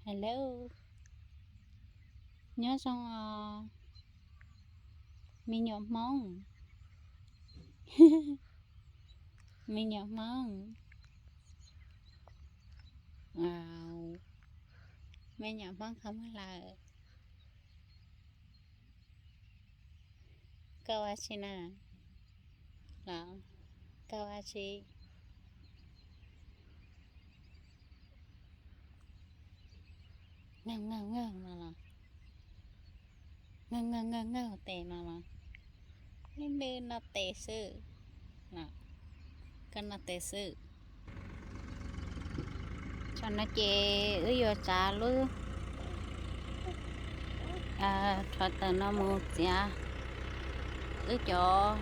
Hello, nyob zoo os, me nyuam Hmoob, me nyuam Hmoob, me nyuam Hmoob kho muag lawm. Koj ua tsi na? Los, koj ua tsi? Ngaug ngaug ngaug no los, ngaug ngaug ngaug ngaug tes no los, leej twg noj tes xwb, koj noj tes xwb. Tsam no ces wb yuav tsav lub rhuav taws no mus txiav wb cov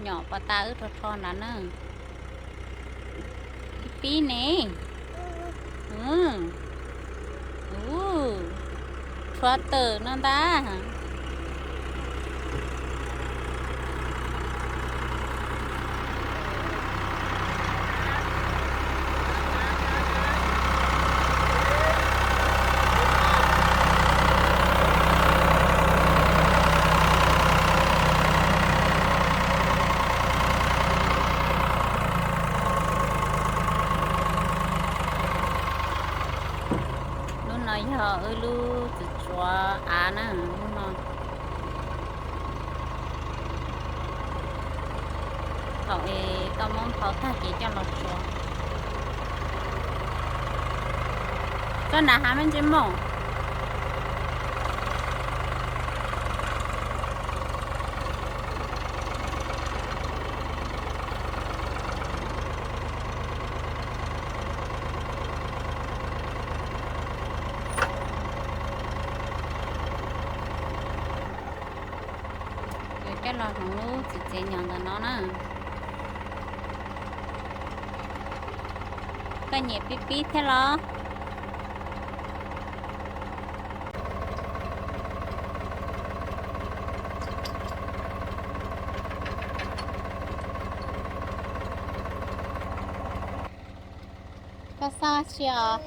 nyom pas tas wb rho rho nrad na. Pib pib ne. Rhuav taws no ntag. Lub no yog wb lub txiv tsuav av na, lub no. Thaum es tau muab nphau tag ces coj los tsuav. Tsob nram hav me ntsis mog. Yuav coj los hloov lub txiv txiav nyom ntawm no na. Koj nyiam pib pib thiab los? Koj xav tsi os?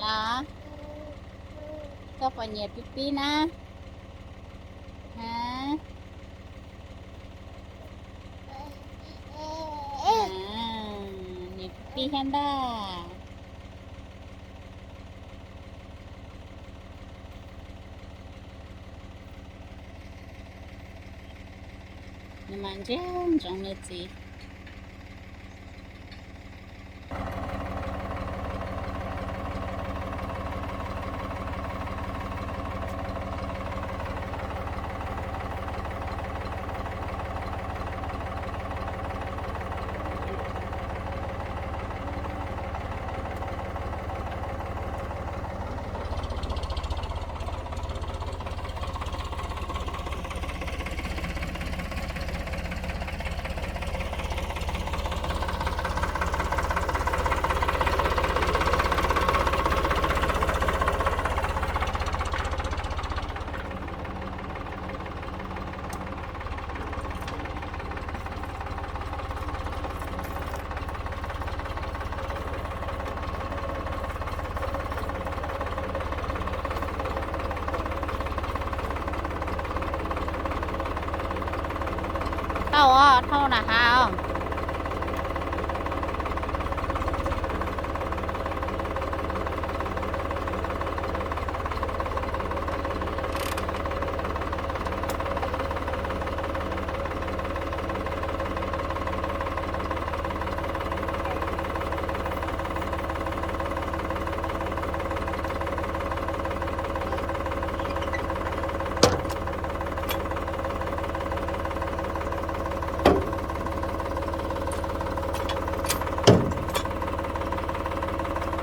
Los, koj puas nyiam pib pib na? Ha? Nyiam pib pib thiab ntag. Nws mas ntsia ntsoov nws txiv. Tau os, thauj nram hav os.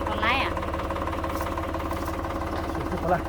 Koj laib a?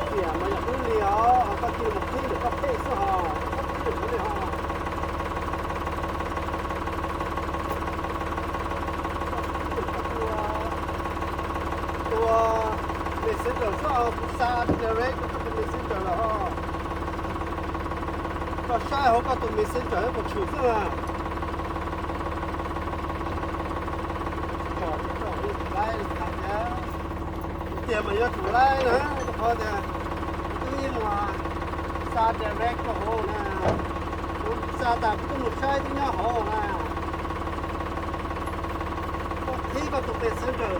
Tiam mas yog wb li os, koj cia li mus qhib ntawm koj page xwb hos, koj qhib ntawm kuv li hos. Koj qhib ntawm koj tus, tus Messenger xwb os, kuv xa direct rau koj tus Messenger lawm hos. Koj saib hauv koj tus Messenger puas tshwm xwb na. Pom li tau li laib li cas thiab. Tiag mas yuav tsum laib na, rau qhov tias kuv twb ib muag xa direct rau hauv na, kuv xa tas kuv twb mus saib twb nyob hauv na. Koj qhib koj tus Messenger.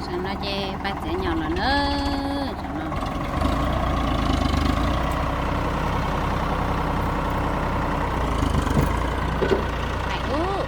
Tam no ces pab txiav nyob lawm na, tam no. Hais ub.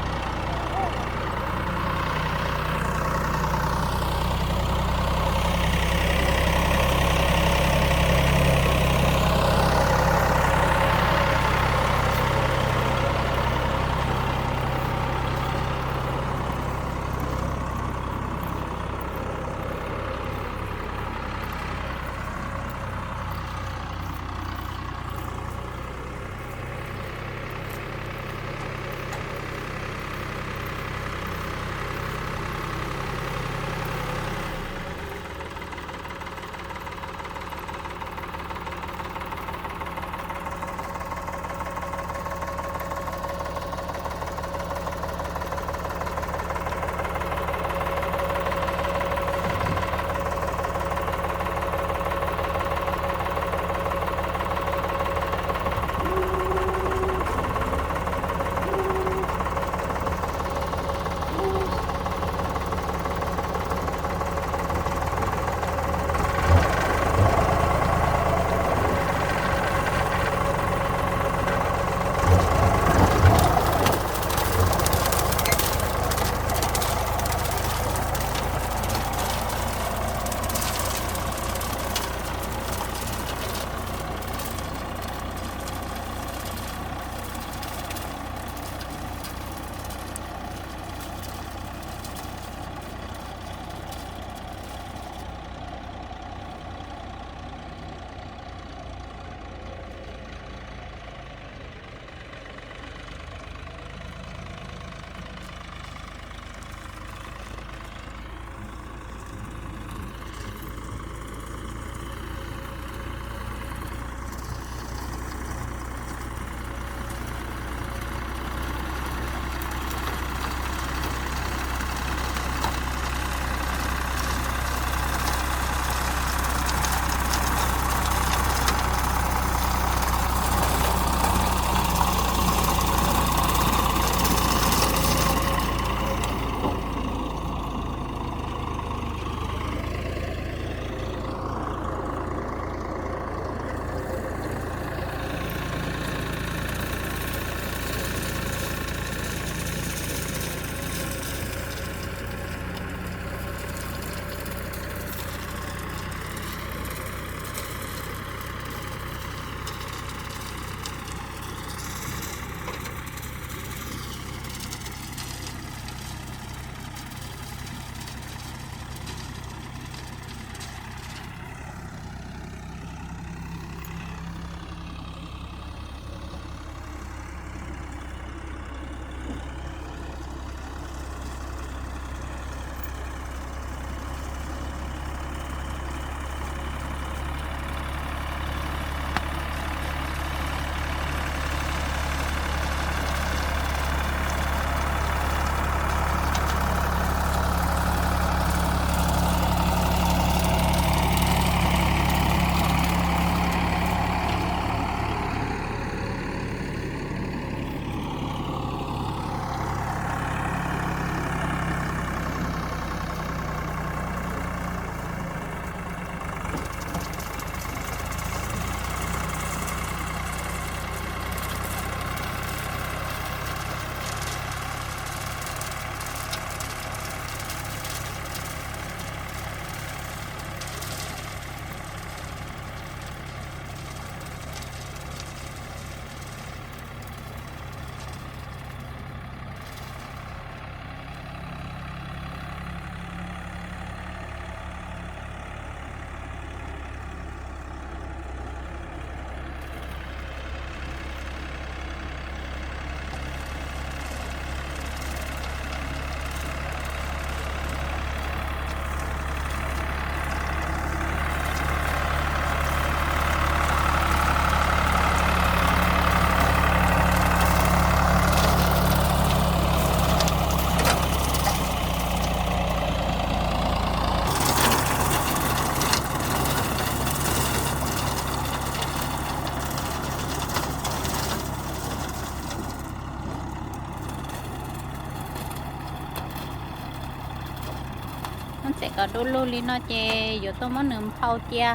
Txawm kom du lug li no ces yuav tau muab nws nphau cia,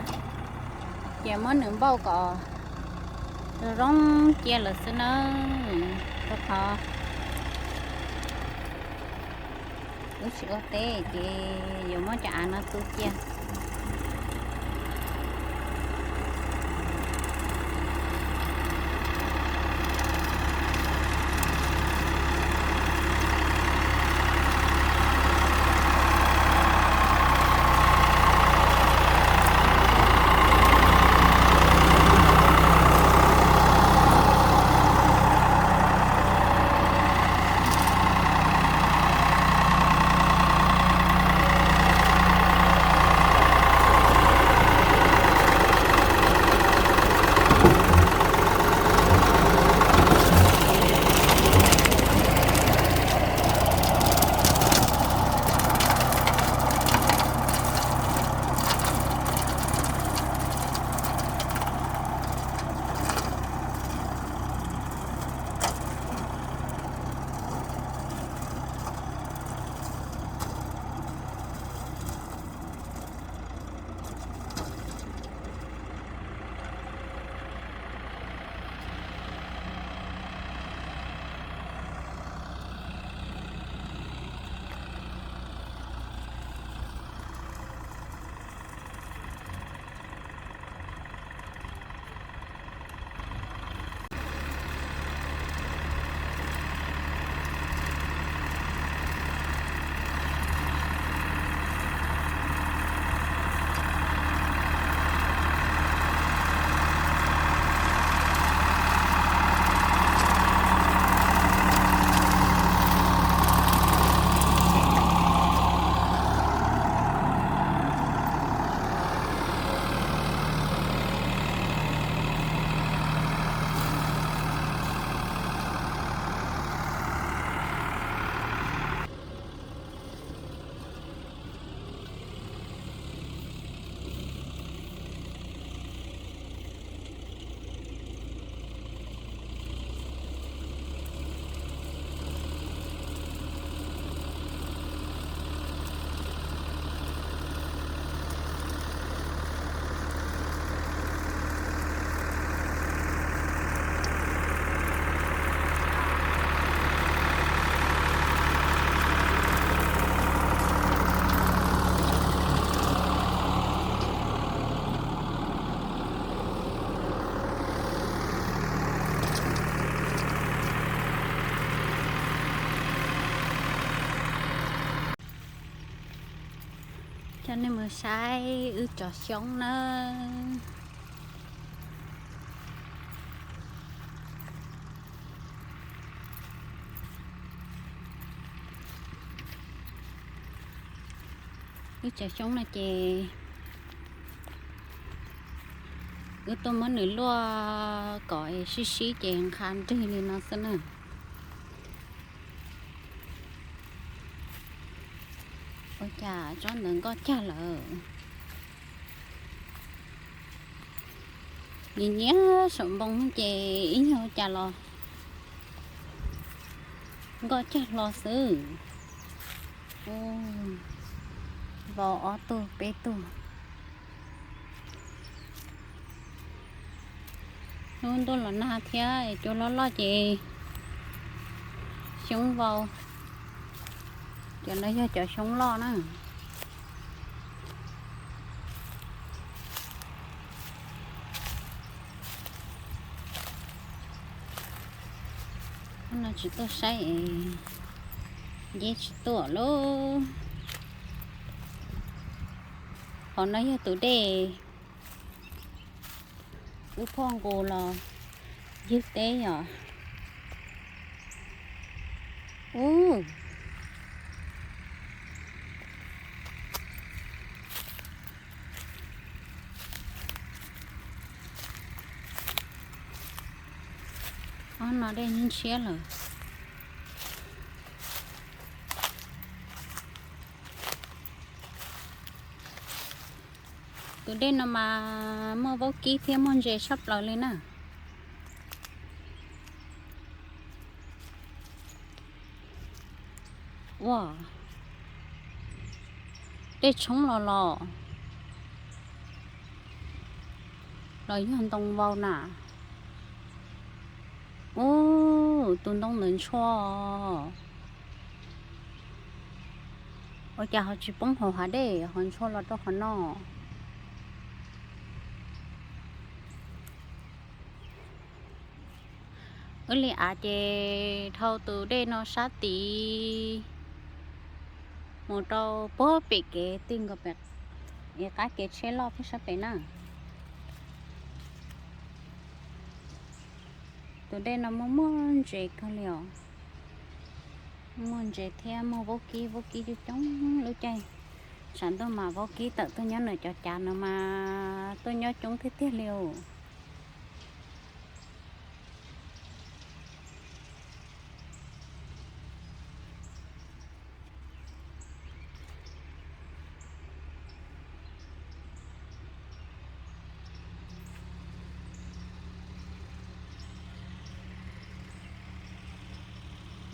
ces muab nws npauj kom zoo cia lawm xwb nawb. Rau qhov wb tsis ua teb ces yuav muab cov av no tu cia. Coj nej mus saib wb cov xyoob nawb. Wb cov xyoob no ces wb tuaj muab nws luaj kom sib sib ces nqa nrig li no xwb na. Ua cas tsob ntawd nkoj cag lawm? Nyiam nyiam saum npoo ces ib nyuag ua cas los nkoj cag hlo xwb. Vau ob tug peb tug. Hnub ntuj los nag thiab cua loj loj ces xyoob vau. Cov no yog cov xyoob loj na. No tsis tuaj saib es nceb tsis tuaj lauj. Qhov no yog tus dej wb phoj nqus los ywg teb yom. Ub, ob no dej ntshiab lawm. Tus dej no mas muaj vaub kib thiab muaj ntses tshaj plaws li na. Ua, Dej tshoob los los, los yog ntoo vau na. Ub, tus ntoo ntawd ntshua. Ua cas ho tsis poob hauv hav dej ho ntshua los rau qhov no? Wb li av ces dhau tus dej no sab tid mus rau puag pem kev tij nkaus pem, qab kev tsheb loj pem sab pem na. Tus dej no muaj muaj ntses kawg li os. Muaj ntses thiab muaj vaub kib, vaub kib coob coob. Lub caij tshav ntuj mas vaub kib tawm tuaj nyob nws cov cav no mas tuaj nyob coob tiag tiag li os.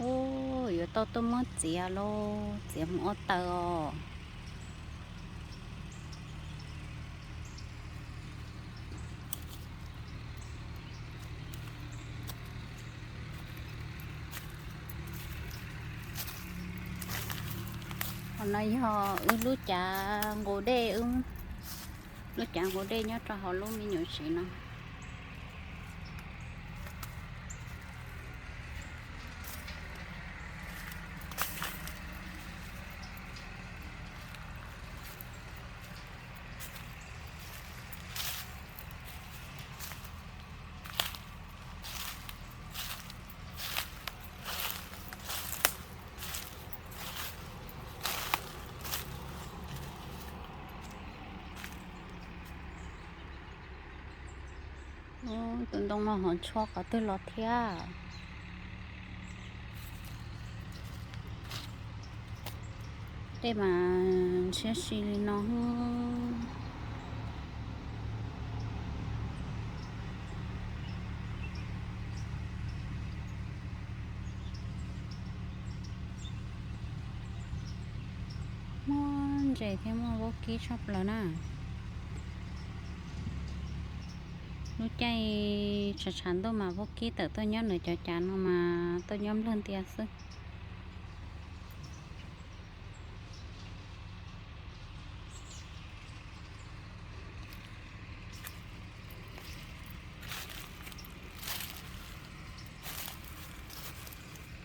Ub, yuav tau tuaj muab txiav lauj, txiav mus ua taws os. Qhov no yog wb lub cav nqus dej, lub cav nqus dej nyob rau hauv lub me nyuam tsev no. Tus ntoo no ho ntshua qhov twg los thiab. Dej mas ntshiab si li no. Muaj ntses thiab muaj vaub kib tshaj plaws na. Lub caij tshav tshav ntuj mas vaub kib tawm tuaj nyob nws cov cav no mas tuaj nyob nplawg ntias xwb.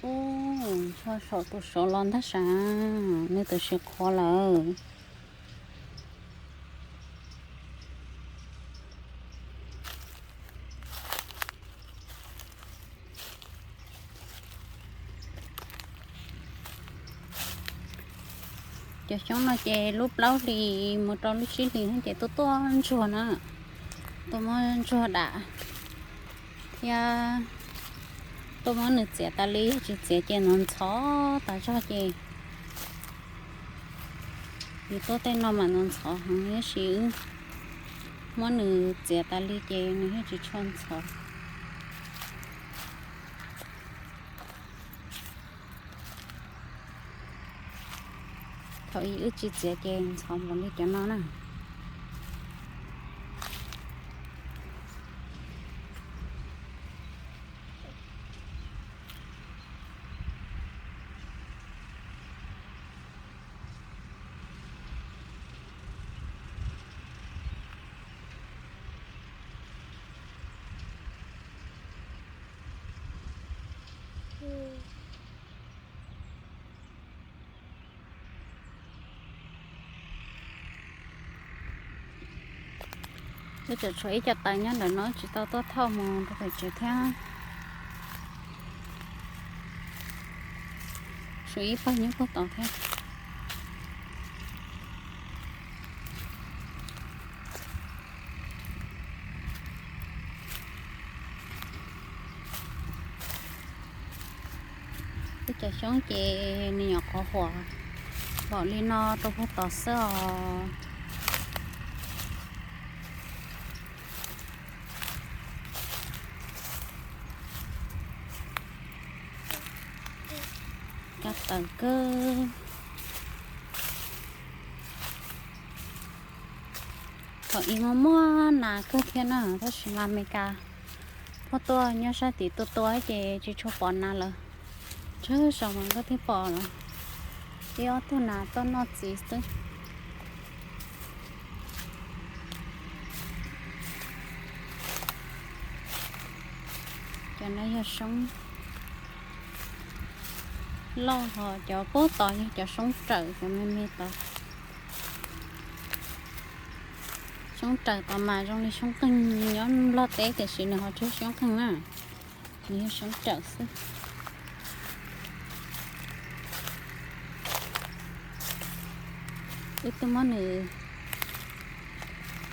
Ub, ntshua saum tus saud los ntag sav, nws tab sis qhuav lawm. Cov xyoob no ces lub plaub hlis mus rau lub tsib hlis no ces tuaj tuaj ntsuag na, tuaj muab ntsuag dam thiab tuaj muab nws txiav tas li, yog tsis txiav ces ntxhov ntxhov tas zog ces yus tuaj tej no mas ntxhov ntxhov heev, tab sis wb muab nws txiav tas li ces nws yeej tsis tshua ntxhov. Thaum ub wb tsis txiav ces ntxhov npaum li cov no na. Twb tseem tshuav ib co taws nyob ntawm no tsis tau tuaj thauj mus rau pem tsev thiab. Tshuav ib pawg nyob puag tod thiab. Wb cov xyoob ces nws nyuam qhuav huam npaum li no rau puag tod xwb os. Kab taws kawg. Ib muaj muaj nas kawg thiab na, tab sis mas Amelikas pheej tuaj nyob sab tid tuaj tuaj ces tsis tshua pom nas lawm. Tsawg zaus mas koj thiaj pom lawm, ib ob tug nas tuaj noj txiv xwb. Cov no yog soob loj, ho cov pub tod yog cov soob rawm, cov me me tod. Soob rawm tod mas zoo li soob qeeg nyob Nplog teb tiam sis nws ho tsis yog soob qeeg na, nws yog soob rawm xwb. Wb twb muab nws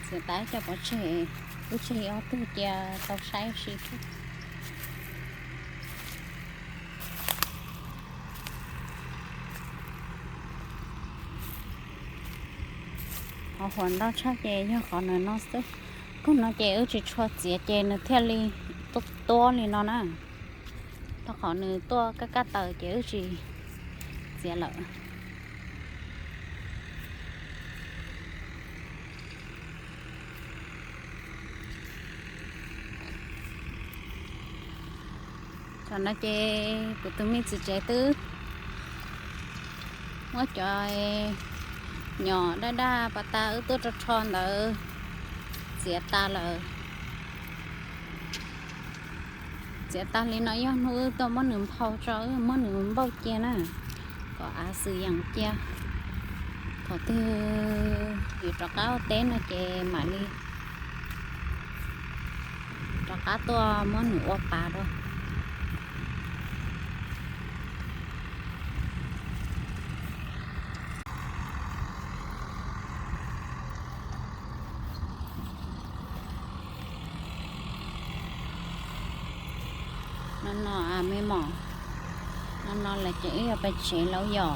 txiav tas coj pov tseg, wb tseg ob tug cia tau saib si thiab. Qhov huam ntau tshaj ces yog qhov nws no xwb. Kawg no ces wb tsis tshua txiav ces nws thiaj li tuab tuab li no na. Rau qhov nws tuaj kaj kaj taws ces wb tsis txiav lawm. Tam no ces kuv tus me txiv tsev twb muab cov nyom daj daj pas tas wb tuaj rho rho ntawd txiav tas lawm. Txiav tag li no yog hnub wb tuaj muab nws nphau tso, wb muab nws npauj cia na, kom av xwm yeem cia. Thaum twg yuav rov qab ua teb no ces mam li rov qab tuaj muab nws ua pas dua. No no me mom, no no lawm ces wb yuav pais tsev lawm yom.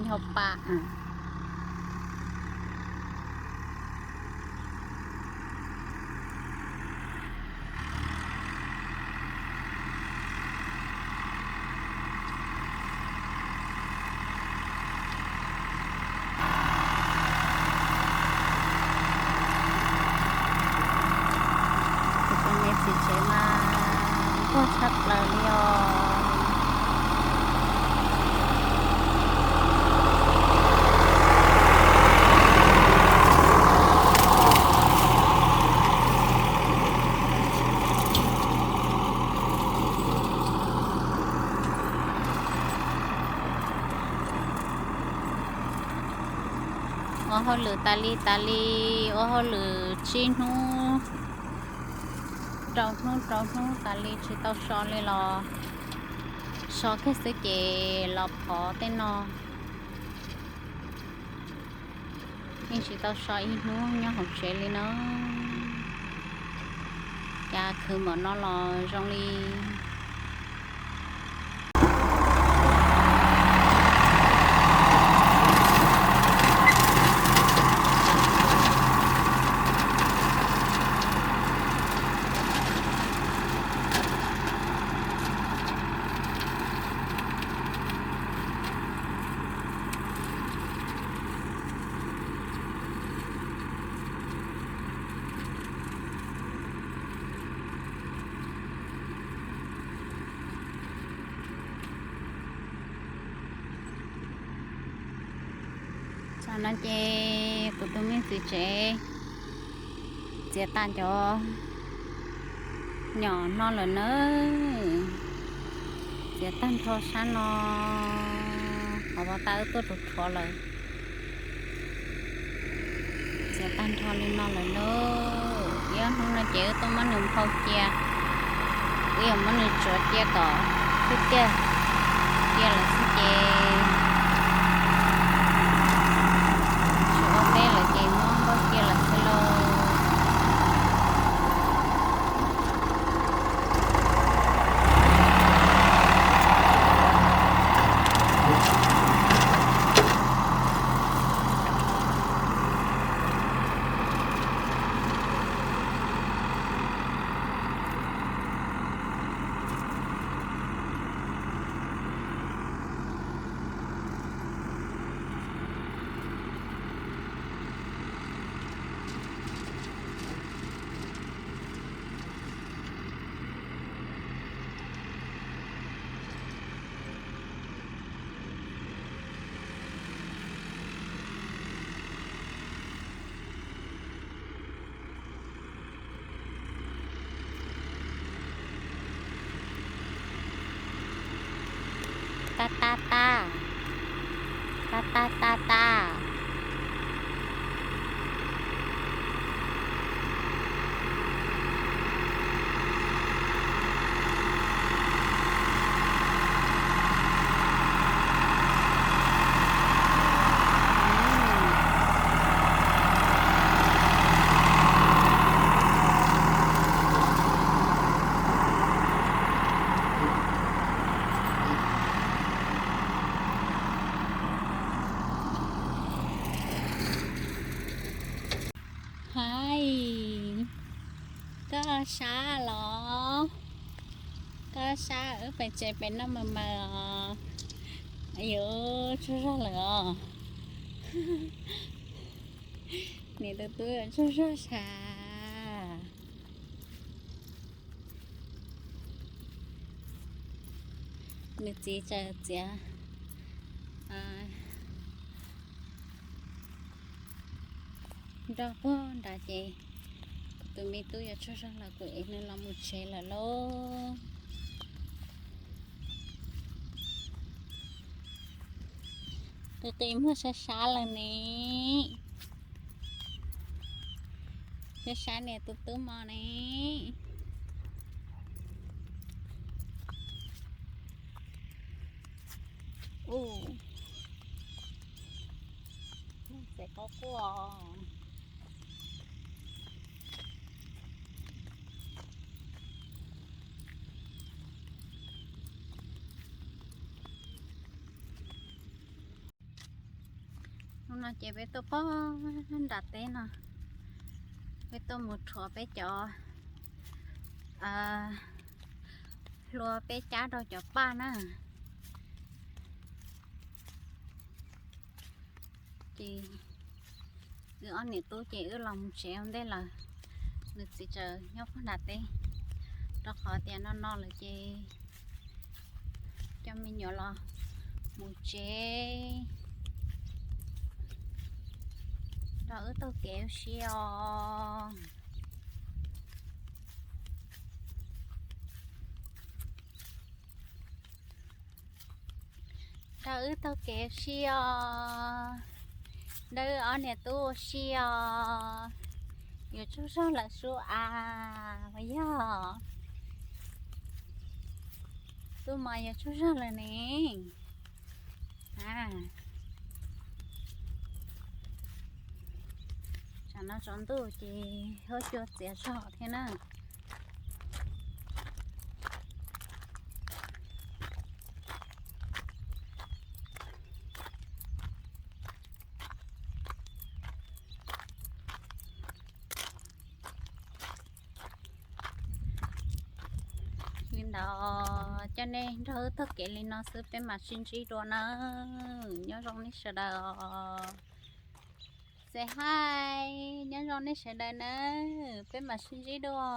Nyob pa. Kuv tus me txiv tsev mas nquag tshaj plaws li os. Ua hauj lwm tas li tas li, ua hauj lwm tsib hnub, rau hnub rau hnub tas li tsis tau so li los so kiag xwb ces los phov tej no. Yeej tsis tau so ib hnub nyob hauv tsev li no. Cas khwv npaum no los zoo li Tam no ces kuv tus me txiv tsev txiav tag cov nyom no lawm nawb. Txiav tag nrho sab no, qhov pov tag wb tuaj rhuav rhuav lawm. Txiav tag nrho li no lawm lauj. Ib ob hnub no ces wb tuaj muab nws nphau cia, wb yuav muab nws tsuav cia kom xwb tiag. Cia lawm xwb ces tsis ua teb lawm ces muab npau cia lawm xwb lauj. Ta ta ta, ta ta ta ta. Hais, koj sab los? Koj sab wb pem tsev pem noj mas mas os. Yuav tsaug zog lawm os. Niam tus tub yuav tsaug zog sas. Nws txiv tsaws txiav nroj puag nrad ces kuv tus me tub yuav tsaug zog los kuv ev nws los mus tsev lawm lauj. Qis qis muag sab sab lawm ne. Sab sab niam tus tub mos ne. Ub, txiv qaub quaj. Hnub no ces peb tuaj pog nram teb no, peb tuaj mus rhuav peb cov, hlua peb cab rau cov paj na. Ces wb ob niam tub ces wb los mus tsev ua ntej lawm. Nws txiv tseem nyob pog nram teb, rau qhov tias no no lawm ces coj me nyuam los mus tsev. Nrog wb taug kev ua si os. Nrog wb taug kev ua si os. Nrog wb ob niam tub ua si os. Yuav tsaug zog lawm sub as, yog tub mos yuav tsaug zog lawm ne. Tsam no tsaus ntuj ces huab cua txias zog thiab na. Li ntawd coj nej nrog wb taug kev li no xwb peb mam sib ntsib dua nawb. Nyob zoo nej sawv daws os. Say hi, nyob zoo nej sawv daws nawb, peb mam sib ntsib dua.